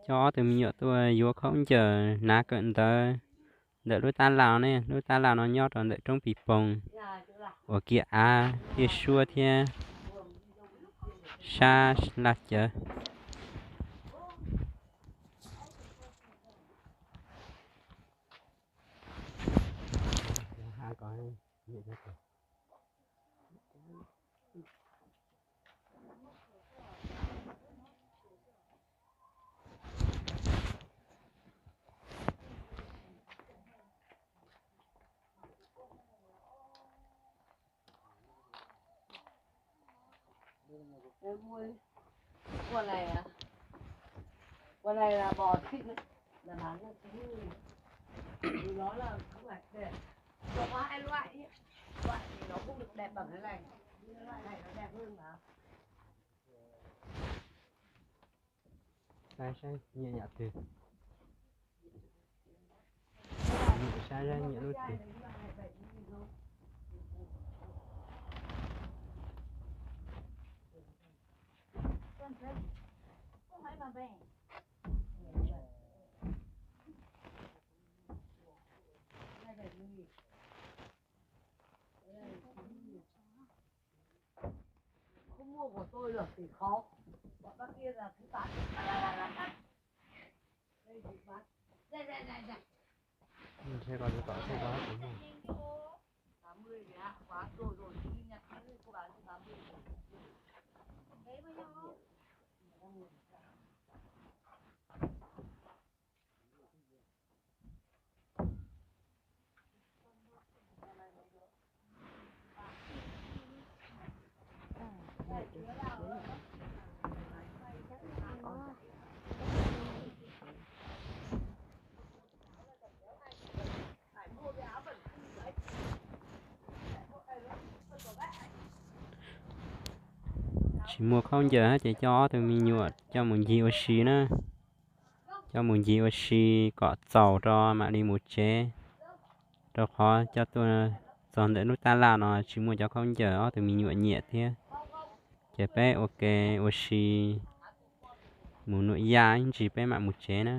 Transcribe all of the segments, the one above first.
Coj ob tug me nyuam tuaj yuav khaub ncaws hnav kawm ntawv ntawm lub tab laj ne. Lub tab laj no nyob rau ntawm roob Pis Poog uas kiag av tiaj suab thiab sab laj cawv. Saib saib nyiam yam twg. Nyiam saib saib nyiam lub twg. Tsis muaj khaub ncaws ces coj ob tug me nyuam coj mus ncig ua si na. Coj mus ncig ua si kom txaus rau mam li mus tsev, rau qhov coj tuaj txog ntawm lub tab laj no tsis muaj cov khaub ncaws ob tug me nyuam nyiam thiab. Ces peb ua ke ua si mus nuam yaj ib ntsis peb mam mus tsev na.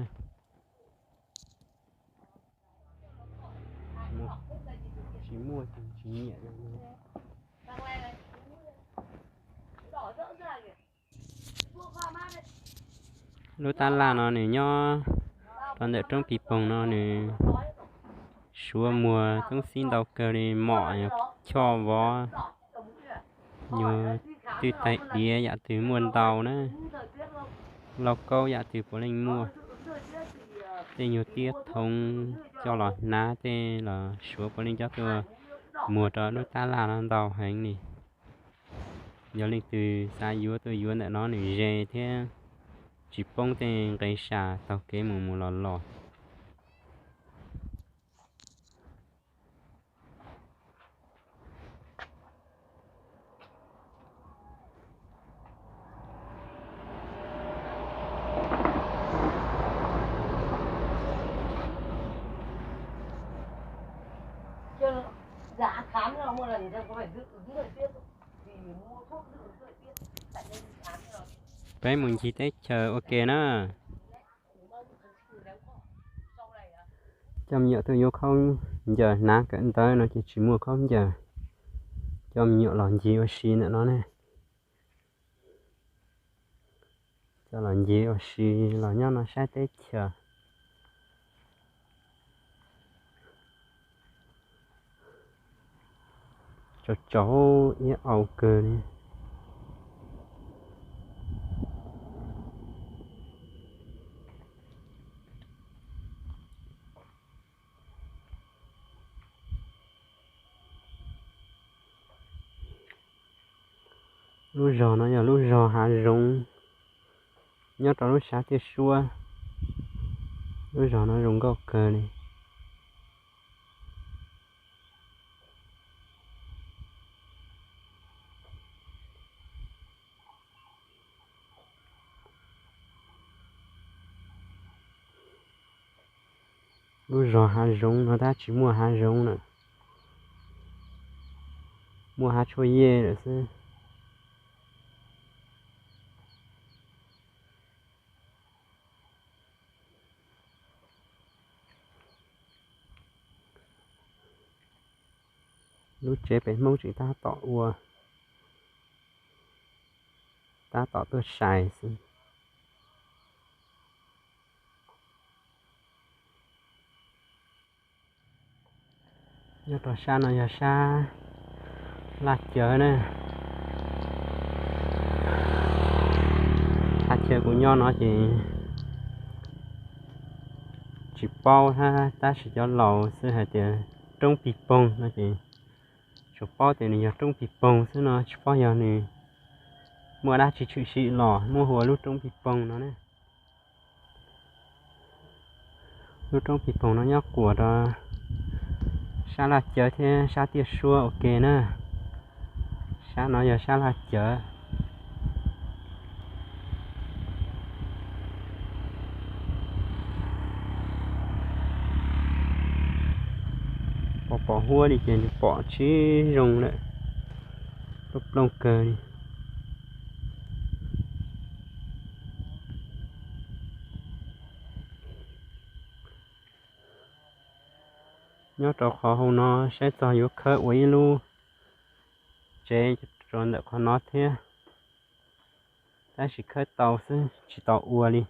Tsis muaj ces tsis nyiam. Lub tab laj no nws nyob rau ntawm roob Pis Poog no nws suav muag toob xib ntau kawg li, mom, choj, vov, nyuag twj taig diav yam twg muaj ntau na. Lauj kaub yam twg puav leej muaj. Tej nyuag tiab thoov coj los hnav tej los suav puav leej coj tuaj muag rau lub tab laj no ntau heev li. Yog leej twg xav yuav tuaj yuav ntawm no nws ze thiab tsis poob tej nqe sas taug kev mus mus los los. Peb mus ncig teb chaws ua ke na. Coj me nyuam tuaj yuav khaub ncaws hnav kawm ntawv no ces tsis muaj khaub ncaws. Coj me nyuam los ncig ua si ntawm no ne. Coj los ncig ua si los nyob no saib teb chaws. Tsaus tsaus iab au kawg li. Lub zog no yog lub zog hav zoov nyob rau lub sab tiaj suab. Lub zog no zoo nkauj kawg li. Lub zog hav zoov no tab tsis muaj hav zoov lawm, muaj hav tshuaj yej lawm xwb. Lub tsev pem Hmoob tseem tab tom ua, tab tom tuaj sai xwb. Nyob rau sab no yog sab Laj Cawv na. Laj Cawv kuv nyob no ces tsis paub hab, tab sis cov laus xwb hais tias roob pig poog no ces tsuas paub tias nws yog roob pig poog xwb no, tsis paub yog nws muaj dab tsi tshwm sim los muab hu ua lub roob pig poog no ne. Lub roob pig poog no nyob quas rau sab Laj Cawv thiab sab Tiaj Suab ua ke na. Sab no yog sab Laj Cawv. Pom pom huab li ces nws pom tsis zoo lawm, plooj plooj kawg li. Nyob rau qhov hauv no saib txog yuav khawb ua ib lub tsev rau ntawm qhov no thiab, tab sis khawb tau xwb tsis tau ua li.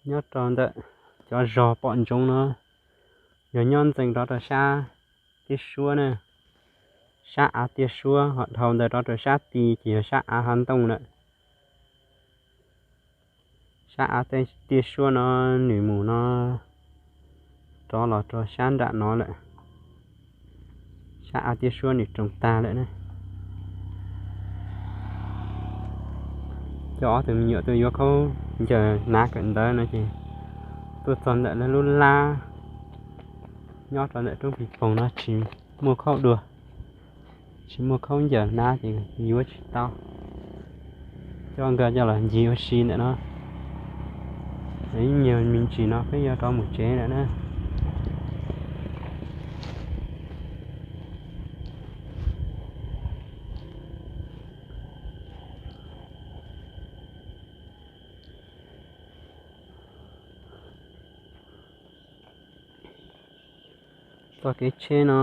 Nyob rau ntawm cov zog pom ntsoov no yog nyob ntxeev rov rau sab Tiaj Suab na, sab av Tiaj Suab, ho dhau ntawd rov rau sab tid ces yog sab av Hav Ntooj lawm. Sab av Tiaj Suab no nws mus no rov los rau sab nram no lawm. Sab av Tiaj Suab nws roos tag lawm na. Cov ob tug me nyuam tuaj yuav khaub ncaws hnav kawm ntawv no ces tuaj txog ntawm lawv lub lab nyob rau ntawm roob pig poog no tsis muaj khaub dua, tsis muaj khaub ncaws hnav ces yuav tsis tau. Coj nkawd coj los ncig ua si ntawm no. Ib nyuag me ntsis no peb yuav rov mus tsev lawm na. Txoj kev tsheb no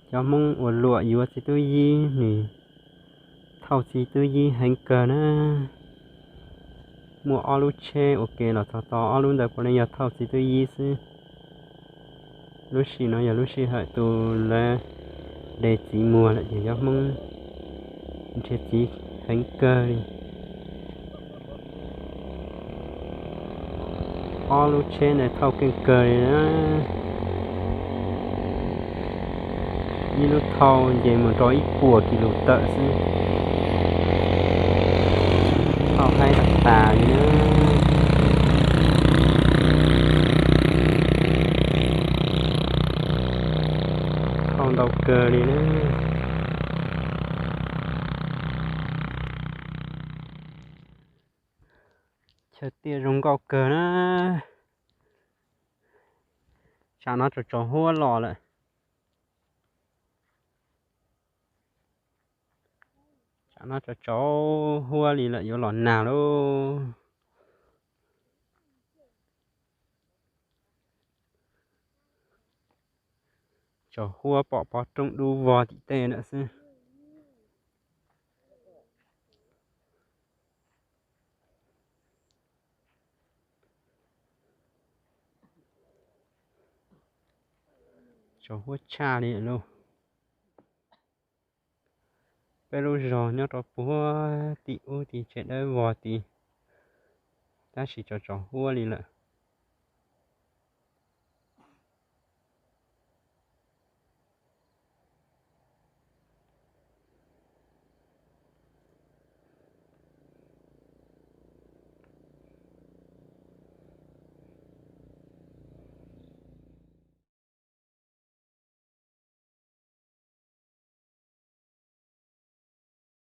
cov Hmoob ua luam yuav txiv tub yib, nws thauj txiv tub yib heev kawg na. Muaj ob lub tsheb ua ke los txog tau ob lub ntawd puav leej yog thauj txiv tub yib xwb. Lub sij no yog lub sij hawm tus lawv de txiv muag lawm ces cov Hmoob nrhiav txiv heev kawg li. Ob lub tsheb ntawd thauj keej kawg li na. Ib lub thauj nce mus rau ib puas kis lus tawm xwb. Thauj haib tas tas li na. Thauj ntau kawg li na. Chaw tiaj zoo nkauj kawg na. Tsam no tsaus tsaus huab los lawm. Tsam no tsaus tsaus huab li lawm yuav los nag lauj. Tsaus huab pom pov roob dub vog tim tej lawm xwb. Tsaus huab tshaj li lauj. Peb lub zos nyob rau puag tim ub tim tsev dawb vog tid, tab sis tsaus tsaus huab li lawm.